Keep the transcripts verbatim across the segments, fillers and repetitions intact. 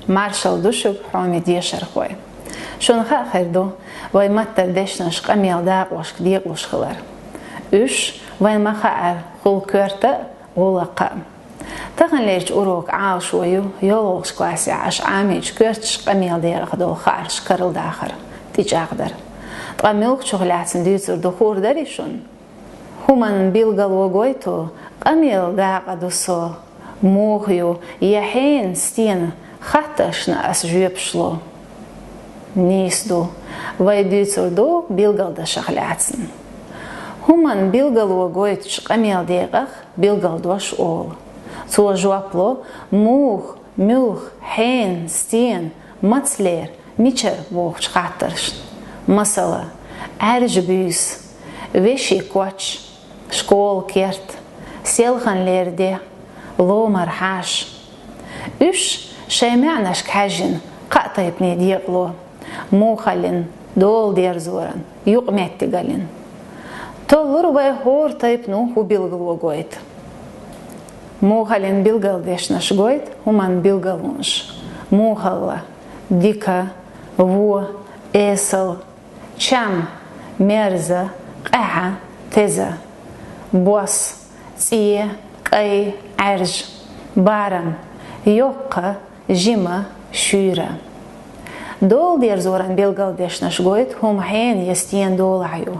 Маршалла ду шуьга, хьоме дешархой! Шуна хаа хир ду вай маттара дешнаш къамелан дакъошка декъалуш хилар. Уьш вайна ма-хаара хул коьрта а, гӀулакха а. Таханлерча урока Ӏалашо ю йолхалгӀача классехь аша Ӏамийча коьртачу къамелан декъах долу хаарш карладахар, тӀечӀагӀдар. Ткъа муьлххачух лаьцна дуьйцур ду, хуур дарий шуна? ХӀуманна билгало гойту, къамелан дакъа ду со, муха ю я хьенан, стенан хаттаршна ас жоьпаш ло. Нийса ду, вай дуьйцур ду билгалдашах лаьцна. ХӀуманна билгало гойтучу къамелан декъах билгалдош олу. Цо жоп ло муха, муьлха, хьенан, стенан, мацалера, мичара бохучу хаттаршна. Масала, Ӏаьржа буьйса, вешин коч, школан керт, селханлера де, ломара хьаша. Уьш шайн маьӀнашка хьаьжжина кхаа тайпане декъало: мухаллин, доладерзоран, юкъаметтигаллин. Толлур вай хӀора тайпано хӀун билгало гойту. Мухаллин билгалдешнаш гойту хӀуманна билгалонаш: мухалла, дика, вон, эсала, чам, мерза, къаьхьа, теза, бос, цӀе, кӀай, Ӏаьржа, барам, йоккха, жима, шуьйра. Доладерзоран билгалдешнаш гойту хӀума хьенан я стенан долахь ю: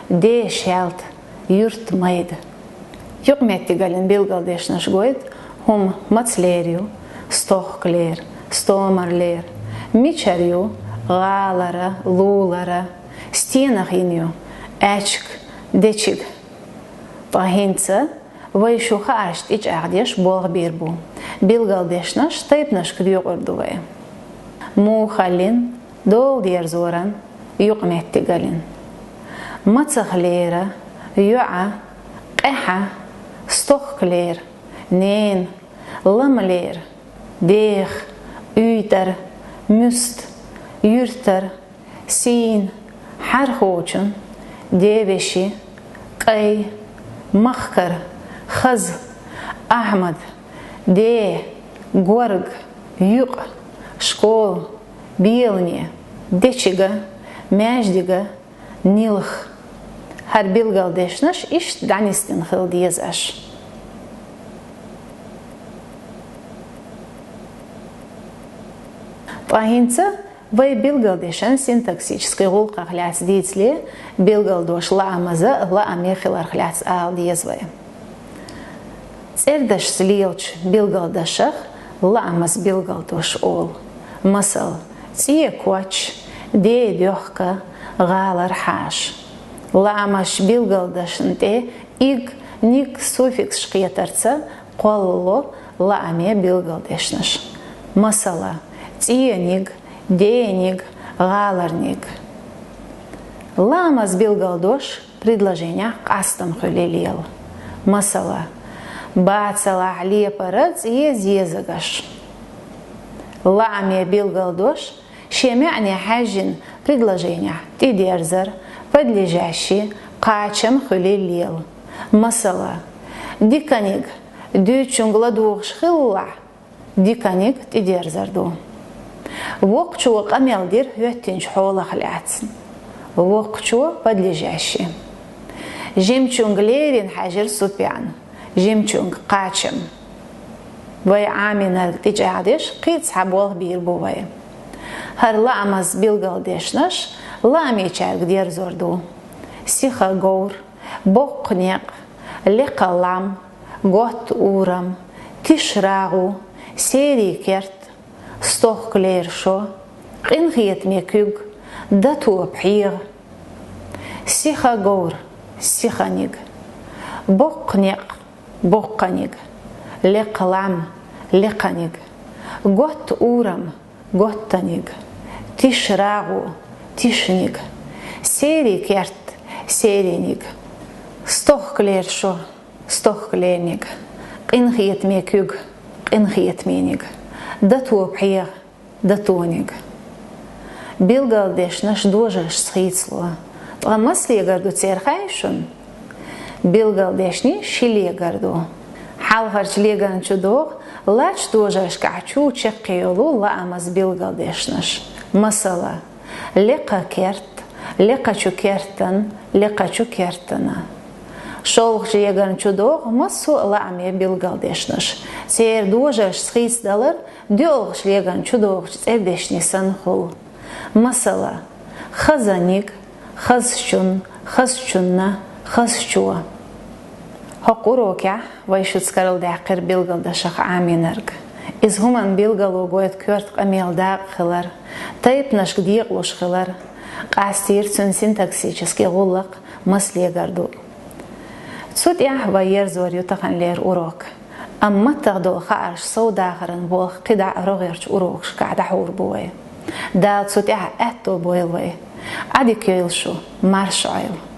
ден шаьлта, юьртан майда. Юкъаметтигаллин билгалдешнаш гойту хӀума мацалера ю, стохкалера, стомарлера, мичара ю, гӀалара, лулара, стенах йина ю, аьчка, дечиг. Ткъа хӀинца вай шун хаарш тӀечӀагӀдеш болх бийр бу. Билгалдешнаш тайпанашка доькъур ду вай: мухаллин, доладерзоран, юкъаметтигаллин, мацахлера, йоӀа, къаьхьа, стохкалера, ненан, ламалера, деха, уьйтӀара, муьста, юьртара, сийна, хьархочун, ден вешин, кӀай, махкара, хаза, Ахьмада, ден, горга, юкъа, школан, беламе, дечига, маьждига, нилха. ХӀара билгалдешнаш иштта дӀанисдина хила деза аша. Ткъа хӀинца вай билгалдешан синтаксически гӀуллакхах лаьцна дийцале, билгалдош лаамаза, лааме хиларх лаьцна ала деза вай. ЦӀердашца лелачу билгалдашах лаамаза билгалдош олу. Масала, цӀен коч, ден доьхка, гӀалара хьаша. Лаамазчу билгалдашна тӀе иг, ниг суффиксаш кхетарца кхоллало лааме билгалдешнаш. Масала, цӀениг, дениг, гӀаларниг. Лаамаза билгалдош предложенехь къастам хуьлий лела. Масала, бацалахь лепара цӀен зезагаш. Лааме билгалдош шен маьӀне хьаьжжина предложенехь тӀедерзар, подлежащи, кхачам хуьлий лела. Масала, диканиг дуьйцучуьнга ладугӀуш хилалахь, диканиг тӀедерзар ду. Воккхачо къамел дира хӀоьттинчу хьолах лаьцна. Воккхачо подлежащи. Жимачуьнга леррина хьаьжира Супян. Жимачуьнга кхачам. Вай Ӏамийнарг тӀечӀагӀдеш кхин а цхьа болх бийр бу вай. ХӀара лаамаза билгалдешнаш лаамечаьрга дерзор ду: сиха говр, боккха некъ, лекха лам, готта урам, тиша рагӀу, серий керт, стохка лерашо, къинхетаме куьг, датопа хьегӀа. Сиха говр, сиханиг. Боккха некъ, боккханиг. Лекха лам, лекханиг. Готта урам, готтаниг. Тиша рагӀу, тишаниг. Серий керт, серийниг. Стохка лерашо, стохка лерниг. Къинхетаме куьг, къинхетамениг. Датопа хьегӀа, датониг. Билгалдешнаш дожаршца хийцало. Ткъа маса легар ду церан, хаьий шуна? Билгалдешнийн ши легар ду. Ӏалхарча леган чу догӀу лач дожаршкахь чу чаккхе йолу лаамаза билгалдешнаш. Масала, лекха керт, лекхачу кертан, лекхачу кертана. ШолгӀача леган чу догӀу массо а лааме билгалдешнаш. Церан дожаршца хийцадалар доьалгӀача леган чу догӀучу цӀердешнийн санна хуьлу. Масала, хазаниг, хазачун, хазачунна, хазачо. ХӀокху урокехь вай шуьца карладаьккхира билгалдашах Ӏамийнарг. Иза хӀуманна билгало гойту коьрта къамелан дакъа хилар, тайпанашка декъалуш хилар, къастийра цуьнан синтаксически гӀуллакх маса легар ду. Цу тӀехь вай ерзор ю таханлера урок. Амма маттах долу хаарш сов дахаран болх кхидӀа а рогӀерчу урокашкахь дӀахьур бу вай. Дала цу тӀехь аьтто бойла вай. Ӏадика йойла шу, марша Ӏойла.